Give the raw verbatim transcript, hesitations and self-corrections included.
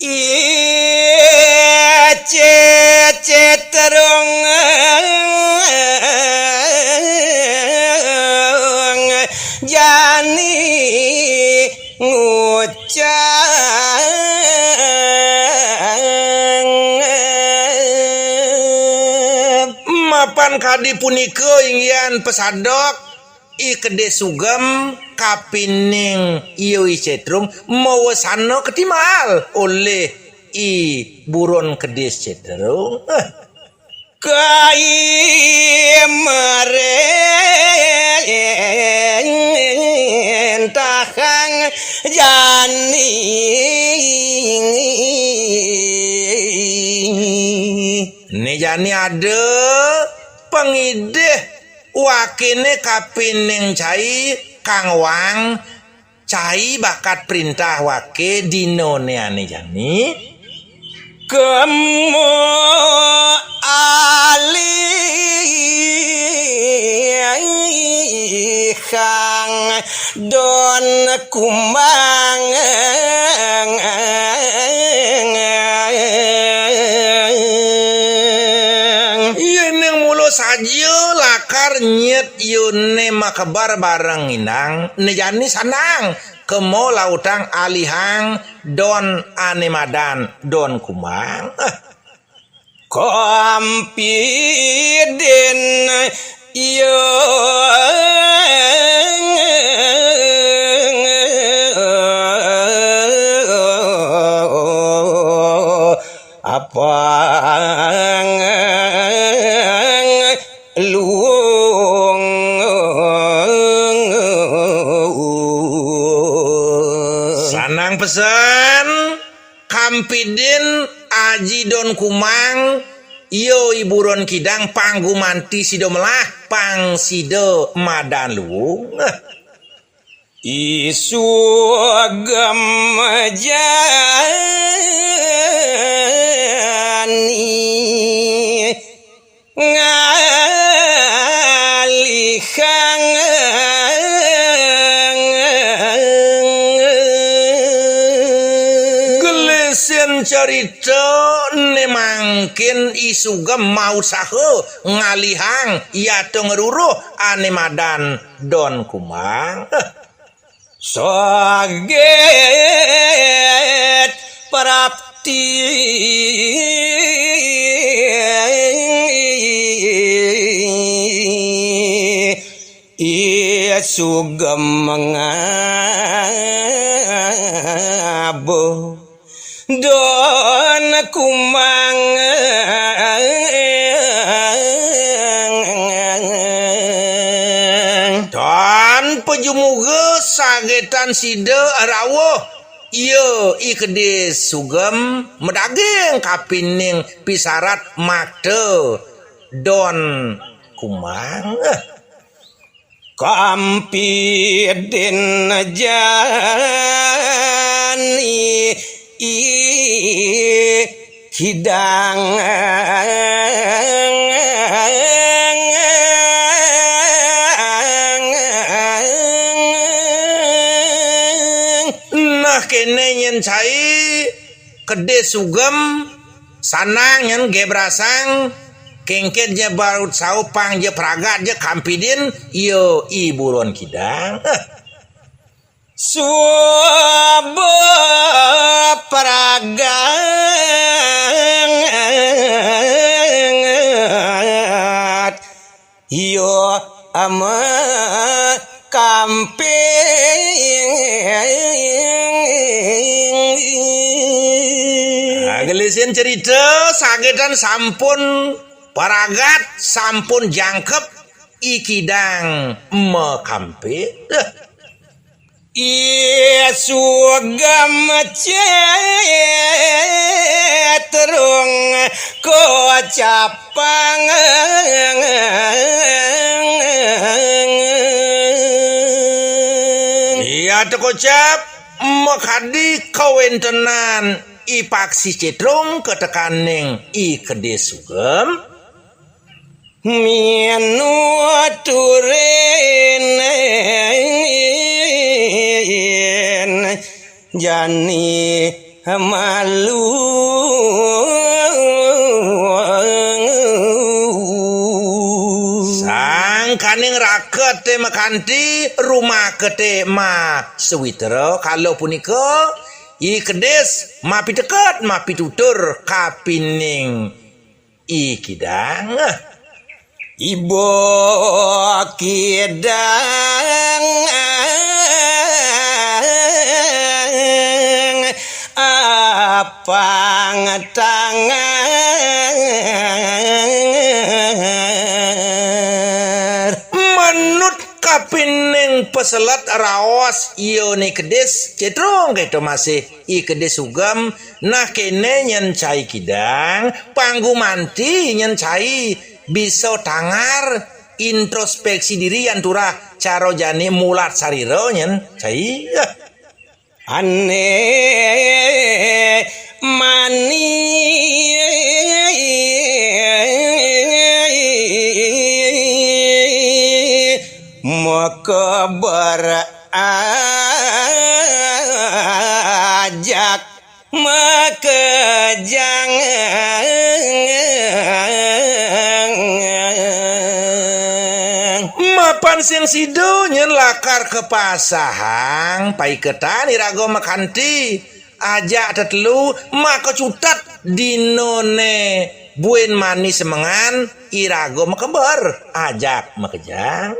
Ih, Cécétrung jani ngucap. Mapan kadi punika inggihan pasadok I Kedis Sugem kapining ia I Cétrung mawesana katimbal olih I Buron Kedis Cétrung. Eh. Kai merentahang jani. Né jani ada pangidih wakéné kapining cai Kang Wang, cai bakat printah waké dinané ané jani. Kemu alihang don kumang. Yéning mula saja lakar nyit yuné makebar bareng indang, né jani sandang kema lautang alihang don ané madan Don Kumang. Eh. Kampidin iya apang luung. Sanang pesan kampidin Aji Don Kumang, iya I Buron Kidang pang gumanti sida melah, pang sida madan luung. Isu gemejani ngalihang. Gelisin cerita né mangkin I Sugem mausaha ngalihang yata ngruruh ané madan Don Kumang. Saget prapti I Sugem mengabuh Don Kumang. Tan pajumoga sagetan sida rauh, ia I Kedis Sugem madaging kapining pisarat makta Don Kumang. Kampidin jani kidang. Nah, kéné nyén cai Kedis Sugem, sanang nyén gebrasang, kéngkén ja baut sau pang ja pragat ja kampidin, ia I Buron Kidang. Eh. Suba pragat. Iya ama kamping. Nah, gelisin cerita sagetan sampun paragat, sampun jangkep I Kidang makampik. Ih, Sugem Cétrung kocapang. Iya, teu kocap, makadi kawéntenan I Paksi Cétrung katekaning I Kedis Sugem. Minuturin jani Malu. Sangkaning raketé makanti, rumaketé masawitra, kala punika I Kedis mapiteket, mapitutur kapining I Kidang. Iba Kidang apang tangan. Manut kapining peselet raos ia Ni Kedis, cetrung kéto masih I Kedis sugem, nah kéné nyén cai Kidang, panggumanti nyén cai bisa tangar introspeksi diri antura cara jani mulat sarira nyén cai. Ané mani makaber ajak makejang. Mapan sing sida nyén lakar kapasahang paiketan iraga makanti ajak tetelu makacutet dinané buin mani semengan iraga makeber ajak makejang.